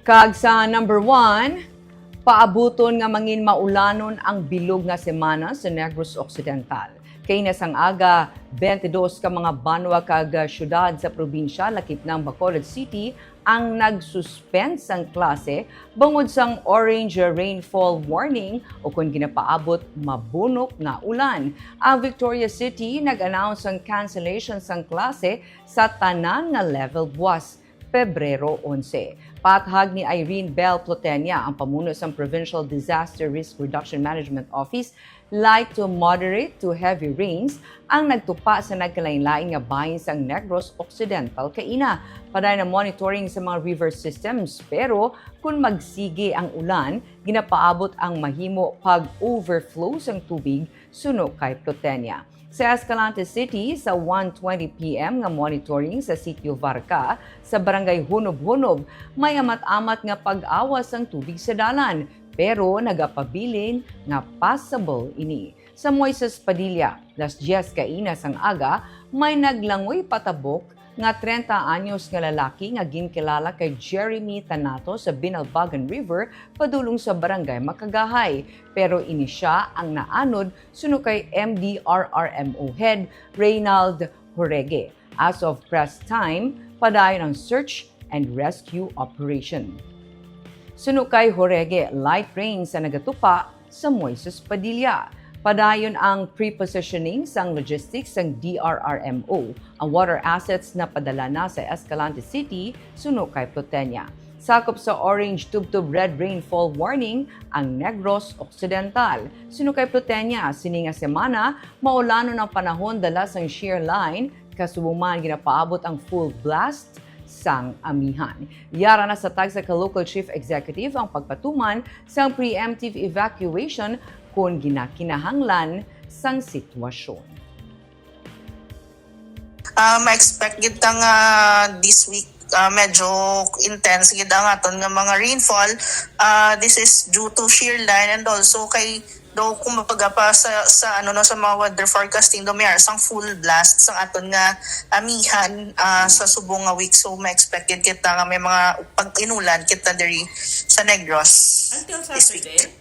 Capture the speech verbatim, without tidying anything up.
Kag sa number one, paabuton nga mangin maulanon ang bilog nga semana sa Negros Occidental. Kay na sang aga, twenty-dos ka mga banwa kag, ah, syudad sa probinsya, lakip na ang Bacolod City, ang nag-suspend sang klase bangod sang orange rainfall warning o kon ginapaabot mabunok nga ulan. Ang Victoria City nag-announce sang cancellation sang klase sa tanan nga level buwas Pebrero onse. Paathag ni Irene Bell Plotenia, ang pamuno sang Provincial Disaster Risk Reduction Management Office, light to moderate to heavy rains ang nagtupa sa nagkalain-lain nga bahin sang Negros Occidental kaina. Padayon ang monitoring sa mga river systems, pero kon magsigi ang ulan, ginapaabot ang mahimo pag-overflow sang tubig, suno kay Plotenia. Sa Escalante City, sa one twenty P M nga monitoring sa Sitio Varca, sa Barangay Hunob-Hunob, may amat-amat nga pag-awas sang tubig sa dalan, pero nagapabilin nga passable ini. Sa Moises Padilla, las diyes kaina sang aga, may naglangoy patabok nga trenta anyos nga lalaki nga ginkilala kay Jeremy Tanato sa Binalbagan River padulong sa Barangay Makagahay. Pero ini sia ang naanod, suno kay M D R R M O Head Reynald Jorege. As of press time, padayon ang search and rescue operation. Suno kay Jorege, light rain sa nagatupa sa Moises Padilla. Padayon ang pre-positioning sang logistics sang D R R M O. Ang water assets napadala na sa Escalante City, suno kay Plotenia. Sakop sa orange tubtob red rainfall warning ang Negros Occidental. Suno kay Plotenia, sini nga semana, maulanon ang panahon dala sang shear line, kasubo man ginapaabot ang full blast sang amihan. Yara na sa tagsa ka local chief executive ang pagpatuman sang preemptive evacuation kon ginakinahanglan sang sitwasyon. Ah, ma-expect gid ta nga this week, ah, medyo intense gid ang aton nga mga rainfall. Ah, this is due to shear line and also kay do kumbaga pa sa, sa ano no, sa mga weather forecasting do may sang full blast sang aton nga amihan, ah, sa subong nga week. So ma-expect gid kita nga may mga pag-inulan kita diri sa Negros. Until this week. Saturday?